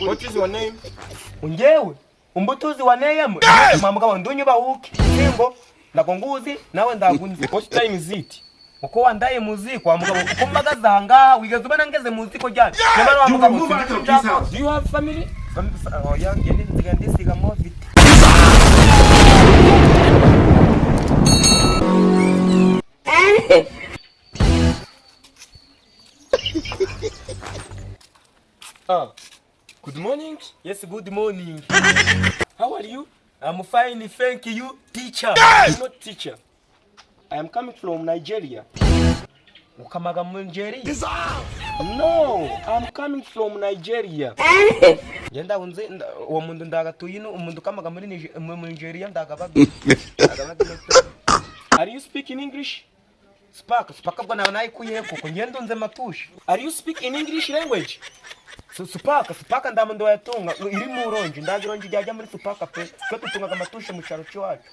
What is your name? Ngewe umbutuzi waneyemo mwa mugabo, ndunyubahuke singo ndago nguzi nawe ndagunze. What time is it? Uko wandaye mu ziko wa mugabo, uko mbagaze aha ngaha, wigeze ubona ngeze mu ziko ryari? Nyamara wa mugabo, Move out sinzi of icyo this nshaka. house. Do you have family? Oya, ngende nsigaye ndisiga Movit. Ah. Good morning. Yes, good morning. How are you? I'm fine, thank you, teacher. I'm not teacher. I am coming from Nigeria. Ukamaga mu Nigeria? No, I'm coming from Nigeria. Ngenda unze uwo muntu ndagatuye ino umuntu ukamaga muri mu Nigeria ndagabaga ndagabaga. Are you speaking English? Spark spark bwo nawe nayikuye kuko ngenda unze matushe. Are you speaking English language? Supaka supaka ndamuntu wayatunga iri mu ronji, ndazi ronji ryajya muri supaka pe, twe tutungaga amatushe mu cyaro cyacu.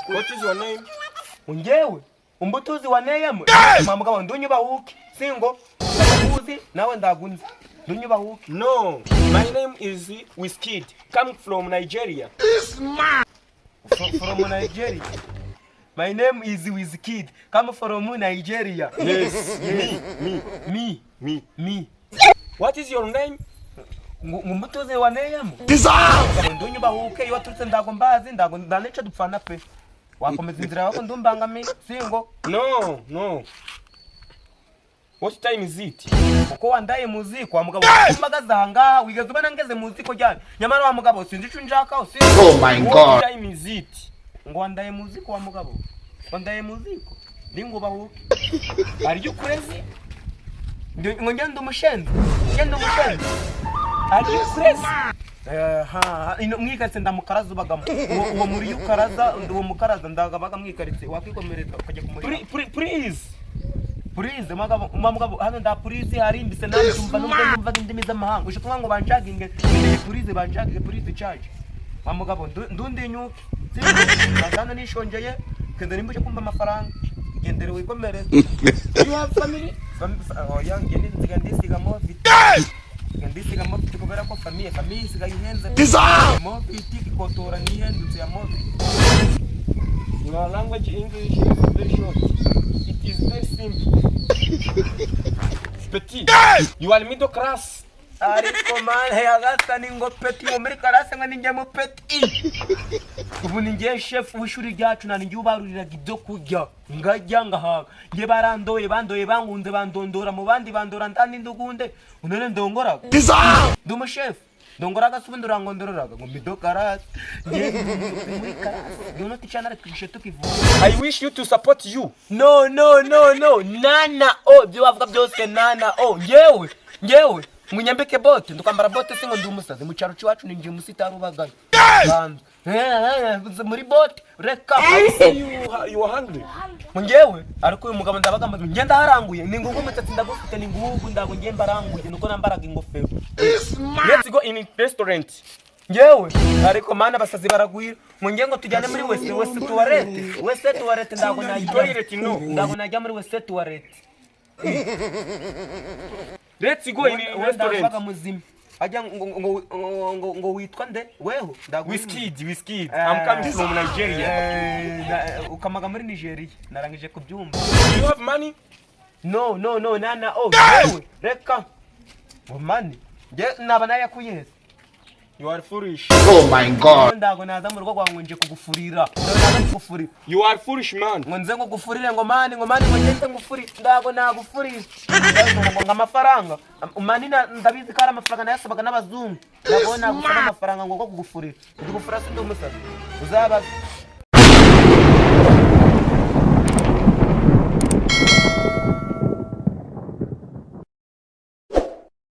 What is your name? Ungewe umbutuzi waneyemo mwa mugabo, ndunyubahuke singo ndaguzi nawe ndagunze, ndunyubahuke. No, my name is Wizkid. Come from Nigeria. From Nigeria. My name is Wizkid, come from Nigeria. Yes, me, me, Me. Me. Me. What is your name? Ngo umutuzi waneyemo ndunyubahuke, iyo waturutse ndago mbazi, ndago ndanica dupfana pe, wakomeza inzira yawe ndumbangami singo. No, no. What time is it? Uko wandaye mu ziko wa mugabo, mbagaze aha ngaha, wigeze ubona ngeze mu ziko ryari? Nyamara wa mugabo, sinzi icyo nshaka sinzi. Oh my What God. time is it? Ngo wandaye mu ziko wa mugabo, wandaye mu ziko ndingubahuke. Are you crazy? Ngo ngende umushenzi, ngende umushenzi. Are you crazy? Ha ino mwikaritse ndamukaraza ubagamo uwo muri ukaraza uwo mukaraza ndagabaga mwikaritse wakikomereza ukajya kumurira. Please. Purize mugabo, mugabo, hano nda purize harimbise nanjye tumva nubwo numva indimi z'amahanga ushe kuvuga ngo bancaginge, nkeneye purize, bancaginge purize charge wa mugabo, ndundinyuke ndana nishongeye kenda nimba uje kumva amafaranga gendere wikomereze. Do you have family? Oya, ngende nsiga ndisiga Movit, ndisiga Movit kubera ko famille isigaye ihenze. Movit ikotora nihendutse ya Movit. Your language English is very short. It is very simple. Petit. You are middle class. Ariko man yagasa ni ngo petit ngo muri classe ngo ninjye mu petit. Ubu ni ngiye chef w'ishuri ryacu, na ninjye ubaruriraga ibyo kurya ngajya ngahaga. Nge barandoye, bandoye, bangunze, bandondora mu bandi, bandora ndandi ndugunde unone ndongoraga, ndi umushefu ndongoraga se ubundi urangondororaga ngo middle class, nge ndi muri class you teacher naratwigishe tukivuga. I wish you to support you. No, no, no, no, nana o ibyo wavuga byose nana o ngewe ngewe ngo unyambike bote ndukambara bote se ngo ndi umusazi? Mu cyaro cy'iwacu ninjiye umusitari ubagayo. Banza. Muri bote reka. See you, you are hungry. Ngo ngewe ariko uyu mugabo ndabaga amaze ngenda haranguye ni ngugu umusatsi ndagufite ni ngugu ndago ngiye mbaranguye nuko nambaraga ingofero. Let's go in restaurant. Ngewe ariko mana abasazi baragwira, ngo ngiye ngo tujyane muri WC, WC toilette, WC toilette ndago najya. Toilet, no. Ndago najya muri WC toilette. Let's go in restaurant. Ndabaga muzima ajya ngo witwa nde weho? Wizkid, Wizkid. I'm coming from Nigeria. Ukamaga muri Nigeria narangije kubyumva. Do you have money? No, no, no, nana oh yewe reka ngo money nge naba nayakuyeze. You are foolish. Oh my God. Ndago naza mu rugo rwawe ngo nje kugufurira, ndago naza kugufurira. You are foolish man. Ngo nze ngugufurire, ngo money, ngo money, ngo ngende ngufurire, ndago nagufurira. Ngo amafaranga money ndabizi ko ari amafaranga nayasabaga n'abazungu, ndago nagusaba amafaranga ngo kugufurira, ndigufura si ndi umusazi uzabaza.